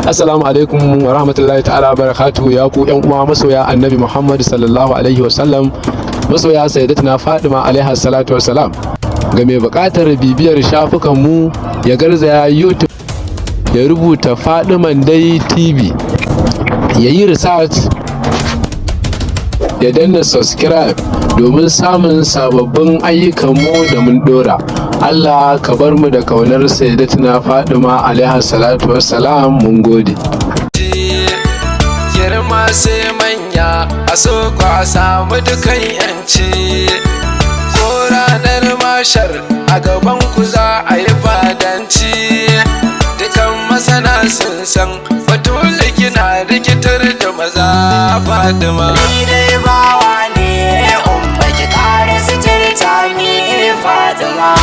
Assalamu alaikum wa rahmatullahi ta'ala barakatuhu. Ya ku yan uwa masoya Annabi Muhammad sallallahu alaihi wasallam, masoya Sayyidatuna Fatima alaiha salatu wassalam, ga mai buƙatar bibiyar shafukan mu ya garzaya YouTube ya rubuta Fadiman Dai TV, ya yi research, ya danna subscribe domin samun sababbin ayyukanmu da mun dora. Allah ka bar mu da kaunar Sayyidatuna Fatima alaiha salatu wassalam. Mun gode. Girma sai manya, a so ku a samu dukan yanci. Ko ranar mashar a gaban ku za a yi fadanci. Dukan masana sun san Batulu kina rikitar da maza, Fatima. Ni dai bawa ne, umma, ki kare suturta ni, Fatima.